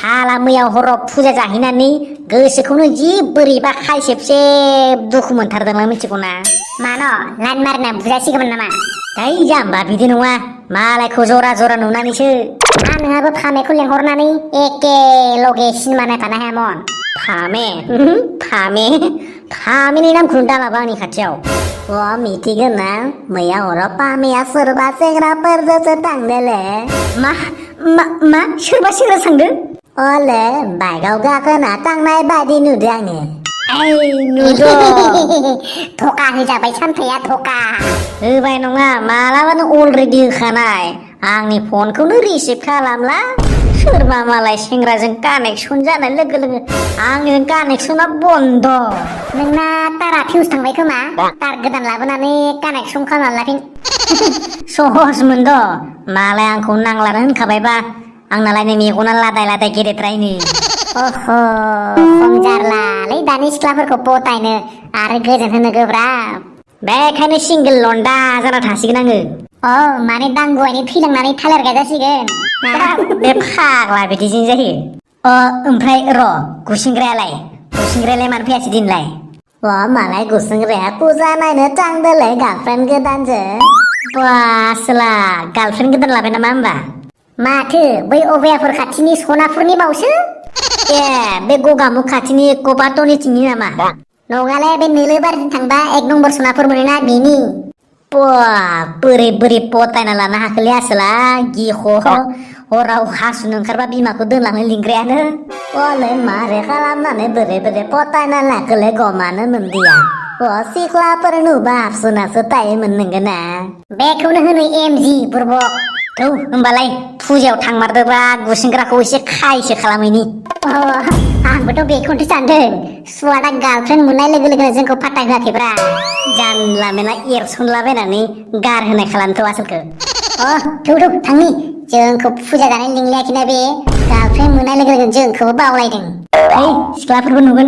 साला मैया हराव फुजा जाहैनानै गोसोखौनो जि बोरैबा खायसेब दुखु मोनथारदोंलां मिथिगौना। मानो लाइन मारिना बुजासिगौमोन नामा? है जाम्बा बिदि नङा, मालायखौ जरा जरा नुनानैसो आं नोंहाबो फामेखौ लेंहरनानै एके लगे सिनेमा नायफानो हायामोन। फामेनि नामखौनो दालाबा आंनि खाथियाव। मिथिगोन ना मैया हराव फामेया सोरबा सेंग्राफोरजोंसो थांदोंलै। मा सोरबा सेंग्रा थांदों? अले बाइकआव गाखोना थांनाय बायदि नुदों आङो। नुदों। धका होजाबाय सानथाया धका होबाय नङा, मालाबानो अलरेडि होखानाय। आंनि फनखौनो रिसिभ खालामला। सोरबा मालाय सेंग्राजों कानेक्सन जानाय लोगो लोगो आंजों कानेक्सना बन्द'। नोंना तारा फिउस थांबाय खोमा, तार गोदान लाबोनानै कानेक्सन खालामना लाफिन। सहस मोनद' मालाय आंखौ नांलानो होनखाबायबा आंनालाय नै मेगना लादाय लादाय गेदेरद्रायनो। खमजारलालै दानि सिख्लाफोरखौ पटायनो आरो गोजोन होनो गोब्राब। बेखायनो सिंगोल लन्डा जाना थासिगोन आङो। माने दांगुवायनि थैलांनानै थालिर गायजासिगोन। बे फाग्ला बिदिजों जायो। ओमफ्राय र' गुसिंग्रायालाय मानो फैयासै दिनलाय? मालाय गुसिंग्राया फुजा नायनो थांदोंलै गार्लफ्रेन्ड गोदानजों। बासला गार्लफ्रेन्ड गोदान लाबाय नामा होमबा? माथो बै अबयाफोर खाथिनि सनापुरनि बावसो? बे गगामुख खाथिनि कबाटनिथिंनि नामा? नङालै, बे नोलोबारिजों थांबा 1 नम्बर सनापुर मोनोना बेनि। बोरै पटायना लानो हाखोलै आसोला गिख' हराव हासुनो ओंखारबा बिमाखौ दोनलांनो लिंग्रायानो। मारै खालामनानै बोरै पटायना लाखोलै गमानो मोनदिया। सिख्लाफोर नुबा हाबसोनासो थायोमोन नोंगोना। बेखौनो होनो एमजि बुरबक। होमबालाय फुजायाव थांमारदोबा गुसिंग्राखौ एसे खायसो खालामैनि। आंबोथ' बेखौनोथ' सानदों। सुवादा गार्लफ्रेन्ड मोननाय लोगो लोगोनो जोंखौ फात्ता होआखैब्रा। जानला मेला एरसनलाबायनानै गारहोनाय खालामथ' आसोलखौ। थौ थांनि। जोंखौ फुजा जानाय लिंलायाखैना बे। गार्लफ्रेन्ड मोननाय लोगो लोगो जोंखौबो बावलायदों। सिख्लाफोरबो नुगोन।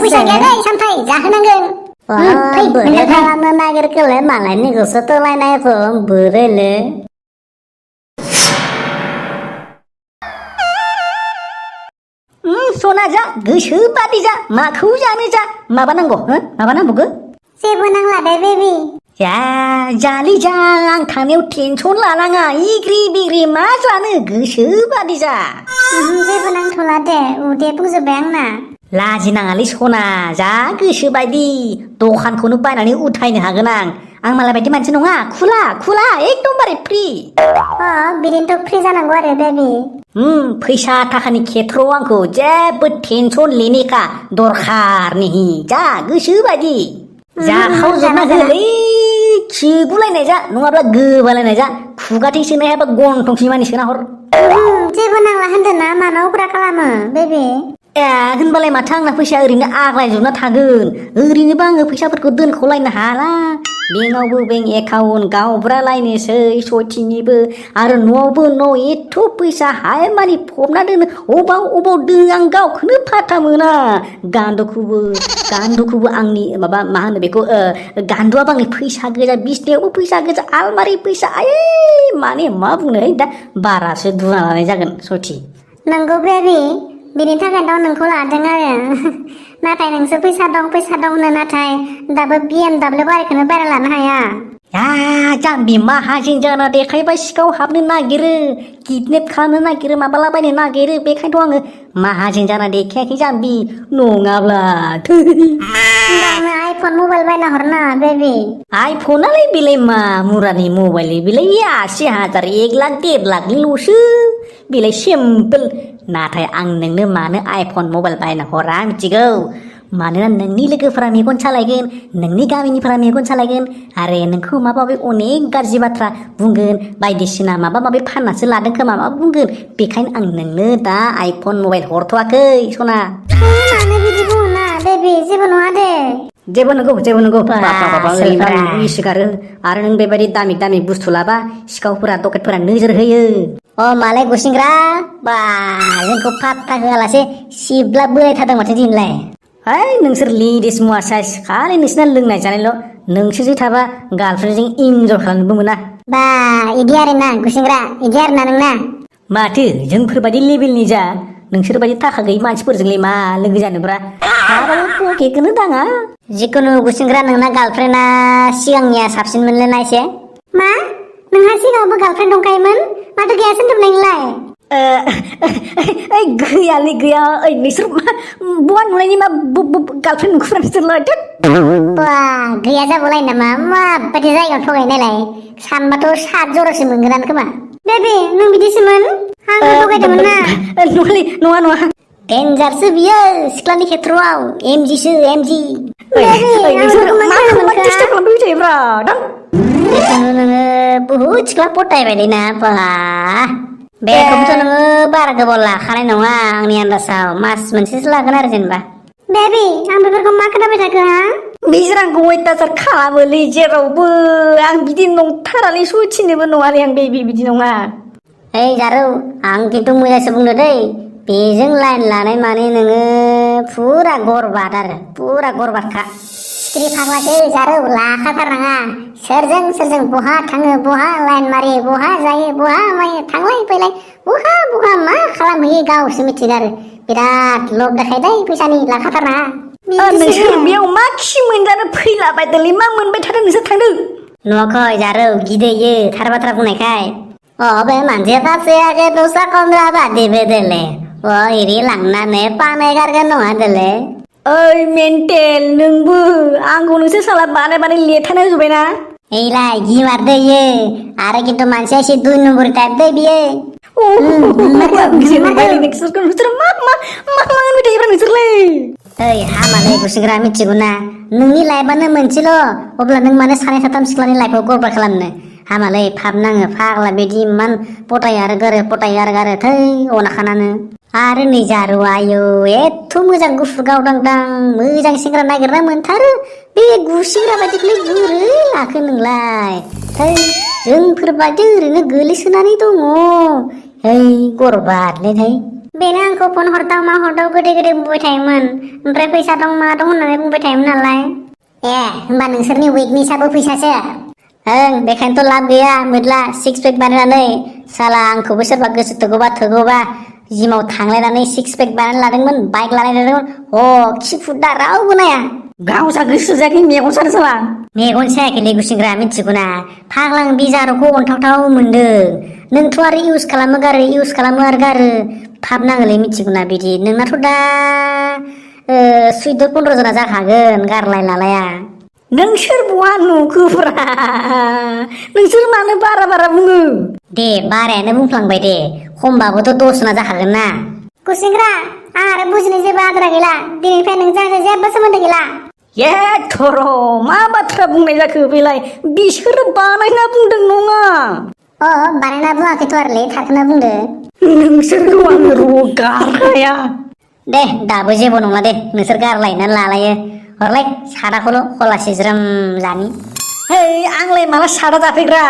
फैसा गैया सामथाइ जाहोनांगोन। बोरै खालामनो नागिरखोलै मालायनि गोसो थोलायनायखौ बोरैलै? सना जा, गोसो बादि जा, माखौ जानो जा। माबा नांबावगो? जेबो नांला दे बेबि। जालै जा, आं थानायाव टेनसन लानाङा। इग्रि बिग्रि मा जानो, गोसो बादि जा। जेबो नांथ'ला दे, उदैया बुंजोब्बाय आंना। लाजिनाङालै सना, जा गोसो बायदि दखानखौनो बायनानै उथायनो हागोन आं मालाय बायदि मानसि नङा। खुला एकदमबारे फ्रि। बिदिनोथ' फ्रि जानांगौ आरो बेबि। फैसा थाखानि खेथ्रआव आंखौ जेबो टेनसन लेनेखा दरखार नहीं। जा गोसो बायदि जाखावजोबना होलै। खिगुलायनाय जा, नङाब्ला गोबालायनाय जा। खुगाथिं सोनो हायाबा गन्थंसिम मानि सोना हर। जेबो नांला होनदों ना, मानो अब्रा खालामो बेबि? होनबालाय माथो आंना फैसा ओरैनो आग्लायजोबना थागोन। ओरैनोबा आङो फैसाफोरखौ दोनख'लायनो हाला। बेंकआवबो बेंक एकाउन्ट गावब्रालायनोसै सयथिनिबो। आरो न'आवबो न' एथ' फैसा हाय मानि फबना दोनो। अबाव दोनो आं गावखौनो फाथा मोना। गान्दुखौबो आंनि माबा मा होनो बेखौ, गान्दुआबो आंनि फैसा गोजा, बिसनायावबो फैसा गोजा, आलमारि फैसा। माने मा बुंनो दा बारासो दुना लानाय जागोन सथि। नंगौ बेबि, बिनि थाखायनोथ' नोंखौ लादों आरो। नाथाय नोंसो फैसा दं होनो, नाथाय दाबो BMW गारिखौनो बायना लानो हाया। जाम्बि माहाजोन जाना देखायबा सिखाव हाबनो नागिरो, किडनेप खालामनो नागिरो, माबालाबायनो नागिरो। बेखायनोथ' आङो माहाजोन जाना देखायाखै जाम्बि। नङाब्ला आंनो आइफन मबाइल बायना हरना बेबि। आइफनालाय बेलाय मा मुरानि मबाइल, बेलाय 80,000 1 लाख 1.5 लाखनिल'सो। बेलाय सिम्पोल। नाथाय आं नोंनो मानो आइफन मबाइल बायना हरा मिथिगौ? मानोना नोंनि लोगोफोरा मेगन सालायगोन, नोंनि गामिनिफोरा मेगन सालायगोन, आरो नोंखौ माबा माबि अनेक गाज्रि बाथ्रा बुंगोन। बायदिसिना माबा माबि फाननासो लादों खोमा माबा बुंगोन। बेखायनो आं नोंनो दा आइफन मबाइल हरथ'वाखै सना। मानो बिदि बुङो ना बेबि? जेबो नङा दे। जेबो नंगौ। बाबा ओरैनो सिखारो। आरो नों बेबायदि दामि बुस्थु लाबा सिखावफोरा डकेटफोरा नोजोर होयो। मालाय गुसिंग्रा, जोंखौ पात्ता होआलासे सिब्ला बोरायथारदों माथो दिनैलाय। नोंसोर लेडिस मुवा साइज, खालि नोंसिना लोंनाय जानायल'। नोंसोरजों थाबा गार्लफ्रेन्डजों इन्जय खालामनोबो मोना। इदि आरोना गुसिंग्रा, इदि आरोना नोंना। माथो जोंफोरबायदि लेभेलनि जा नोंसोरबायदि थाखा गैयि मानसिफोरजोंलाय मा लोगो जानोब्रा हाबाबो पकेटखौनो दाङा जिखुनु गुसेंग्रा नोंना गार्लफ्रेन्डआ सिगांनिया साबसिन मोनलै एसे मा नोंहा सिगाङावबो गार्लफ्रेन्ड दंखायोमोन माथो गैयासो होनदों नोंलाय ओइ गैयालै गैया ओइ नोंसोर बहा नुनायनि मा गार्लफ्रेन्ड नुखुरा नोंसोरलाय बा गैया जाबावलाय नामा माबायदि जायगायाव थगायनायलाय सानबाथ' 7 जरासो मोनगोनानो खोमा बेबि नों बिदिसोमोन आंबो थगायदोंमोन ना नङालै नङा डेन्जारसो बियो सिख्लानि खेथ्रआव एमजिसो एमजि नोंसोर मा दिस्टार्ब खालामबाय थायोब्रा जिखुनु नोङो बुहुद सिख्ला पटायबायलै ना बा बेखौबोथ' नोङो बारा गोबाव लाखानाय नङा आंनि आन्दाजाव मास मोनसेसो लागोन आरो जेनेबा बेबि आं बेफोरखौ मा खोनाबाय थाखो हा बिसोर आंखौ अयथासार खालामोलै जेरावबो आं बिदि नंथारालै सयथिनोबो नङालै आं बेबि बिदि नङा ओइ जारौ आं खिन्थु मोजांसो बुंदो दै बेजों लाइन लानाय माने नोङो फुरा गरबाद आरो फुरा गरबादखा सिख्रि फाग्लासो जारौ लाखाथारनाङा सोरजों बहा थाङो बहा लाइन मारियो बहा जायो बहा मायो थांलाय फैलाय बहा मा खालामहैयो गावसो मिथिगो आरो बिराद लब देखायदै फैसानि लाखाथारनाङा नोंसोर बेयाव मा खि मोनजानो फैलाबायदोंलै मा मोनबाय थादों नोंसोर थांदों नुवाखै जारौ गिदैयो थार बाथ्रा बुंनायखाय अबे मानसिया फासेयाखै दस्रा कमरा बादिबो देले एरि लांनानै बानायगारगोन नङा देले ओइ मेन्टेल नोंबो आंखौ नोंसोर साला बानाय लेथाना होजोब्बायना एलाय गिमारदो इयो आरो खिन्थु मानसिया एसे 2 नम्बर टाइप दै बियो नोंसोर मा होनबाय थायोब्रा नोंसोरलाय ओइ हामालै गुसिग्रा मिथिगौ ना नोंनि लाइफआनो मोनसेल' अब्ला नों माने 2-3 सिख्लानि लाइफआव गरबार खालामनो हामालै फाब नाङो फाग्ला बिदि इमान पटायो आरो गारो थै अनाखानानो आरो नै जारु आयौ एथ' मोजां गुफुर गावदांदां मोजां सेंग्रा नागिरना मोनथारो बे गुसिग्रा बायदिखौलाय बोरै लाखो नोंलाय थै जोंफोरबायदि ओरैनो गोलैसोनानै दङ ओइ गरबादलै थै बेनो आंखौ फन हरदाव मा हरदाव गोदै बुंबाय थायोमोन ओमफ्राय फैसा दं मा दं होननानै बुंबाय थायोमोन नालाय होमबा नोंसोरनि उइकनिसाबो फैसासो ओं बेखायनोथ' लाब गैया मोदला 6 पेक बानायनानै साला आंखौबो सोरबा गोसो थोगौबा जिमाव थांलायनानै 6 पेक बानायना लादोंमोन बाइक लानायदोंमोन खिफुदा रावबो नाया गावसा गोसो जायाखै मेगन सानो साला मेगन सायाखैलै गुसिंग्रा मिथिगौना फाग्ला आं बिजारखौ अनथावथाव मोनदों नोंथ' आरो इउस खालामो आरो गारो फाब नाङोलै मिथिगौना बिदि नोंनाथ' दा 14-15 जना जाखागोन गारलाय लालाया नोंसोर बहा नुखोब्रा नोंसोर मानो बारा बुङो दे बारायानो बुंफ्लांबाय दे खमबाबोथ' 10 जना जाखागोन ना गुसिंग्रा आरो बुजिनो जेबो आद्रा गैला दिनैनिफ्राय नोंजों जेबो सोमोन्दो गैला ए थर' मा बाथ्रा बुंनाय जाखो बेलाय बिसोरो बानायना बुंदों नङा बानायना बुङाखैथ' आरोलै थारखौनो बुंदो नोंसोरखौ आङो गारखाया दे दाबो जेबो नङा दे नोंसोर गारलायनानै लालायो हरलाय सादाखौल' खलासे ज्रोम जानि आंलाय माला सादा जाफैग्रा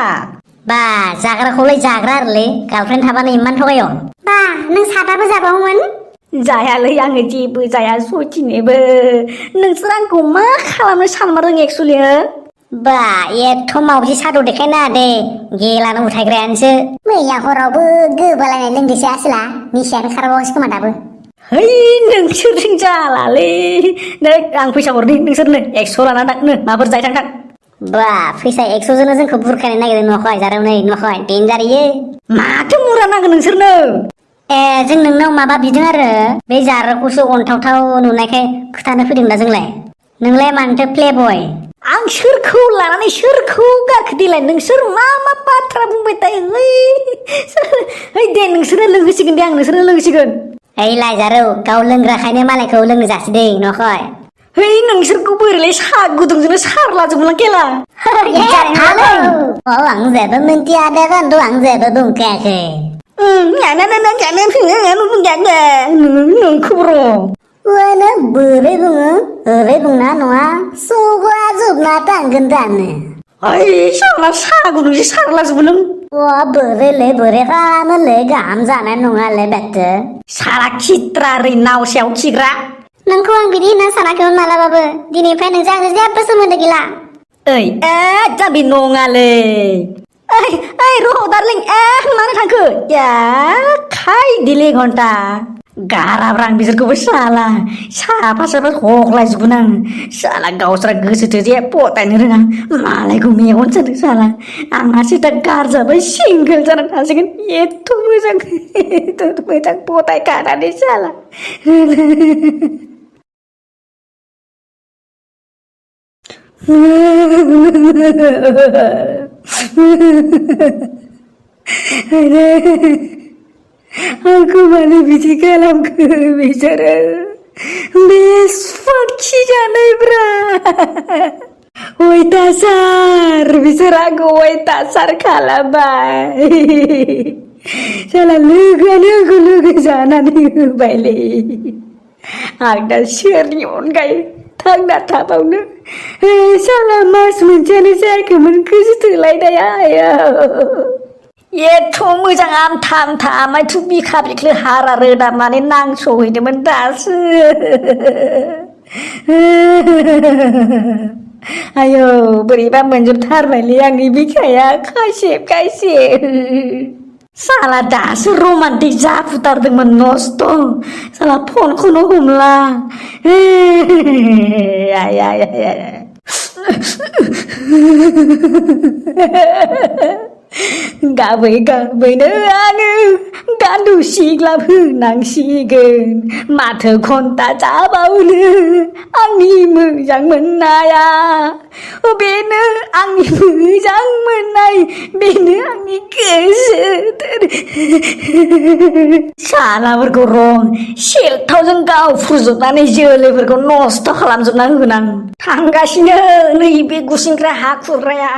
बा जाग्राखौलाय जाग्रा आरोलै गार्लफ्रेन्ड थाबानो इमान थगायो बा नों सादाबो जाबावोमोन जायालै आङो जेबो जाया सयथिनोबो नोंसोर आंखौ मा खालामनो सानमारदों एक्सुलि बा एथ' मावजि सादु देखायना दे गेलानो उथायग्रायानोसो मैया हरावबो गोबालायनाय लोंदोसो आसोला निसायानो खारबावासै खोमा दाबो नोंसोरजों जालालै आं फैसा हरनि नोंसोरनो 100 लाना थांनो माफोर जाय थां बा फैसा 100 जोंनो जोंखौ बुरखायनो नागिरदों नुवाखै जारौनै नुवाखै डेन्जार इयो माथो मुरा नांगोन नोंसोरनो जों नोंनाव माबा बिदों आरो बे जारौखौसो अनथावथाव नुनायखाय खोथानो फैदों दा जोंलाय नोंलाय मानोथो प्लेबय आं सोरखौ लानानै सोरखौ गारखो देलाय नोंसोर मा बाथ्रा बुंबाय थायो दे नोंसोरनो लोंहोसिगोन दे आं नोंसोरनो लोंहोसिगोन लायजारौ गाव लोंग्राखायनो मालायखौ लोंनो जासिदे नुवाखै नोंसोरखौ बोरैलाय सा गुदुंजोंनो सारलाजोबलां खेला आं जेबो मिन्थिया दे बन्धु आं जेबो बुंखायाखै नोंखौब्र' बोरै बुङो ओरै बुंना नङा सौगा जोबना थांगोन दानो साला सा गुदुंजों सारलाजोबो बोरै खालामोलै गाहाम जानाय नङालै बेथो साला खित्रा ओरै नाव सायाव खिग्रा नोंखौ आं बिदि होनना सानाखैमोन मालाबाबो दिनैनिफ्राय नोंजों आंजों जेबो सोमोन्दो गैला जाबि नङालै ओइ र' डार्लिं मानो थांखो या खाय दिले घन्टा गाराब्रा आं बिसोरखौबो साफा हख्लायजोबगोन आं साला गावस्रा गोसोथो जे पटायनो रोङा मालायखौ मेगन सानो साला आंहासो दा गारजाबाय सिंगोल जानानै थासिगोन एथ' मोजां पटायखानानै साला आंखौ मानो बिदि खालामखो बिसोरो बेसफाट खिजानायब्रा अयथासार बिसोर आंखौ अयथासार खालामबाय साला लोगोआनो आंखौ लोगो जानानै होबायलै आं दा सोरनि अनगायै थांना थाबावनो साला मास मोनसेयानो जायाखैमोन गोसो थोलायनाया एथ' मोजां आमथा आमायथु बिखा बिख्लो हारा रोदाबनानै नांसहैदोंमोन दासो आयौ बोरैबा मोनजोबथारबायलै आंनि बिखाया खायसेब साला दासो रमान्टिक जाफुथारदोंमोन नस्थ' साला फनखौनो हमला गाबैनो आङो गान्दु सिग्लाब होनांसिगोन माथो घन्टा जाबावनो आंनि मोजां मोननाया बेनो आंनि मोजां मोननाय बेनो आंनि गोसो सालाफोरखौ रं सेलथावजों गावफ्रुजोबनानै जोलैफोरखौ नस्थ' खालामजोबना होगोन आं थांगासिनो नैबे गुसिंग्रा हा खुरग्राया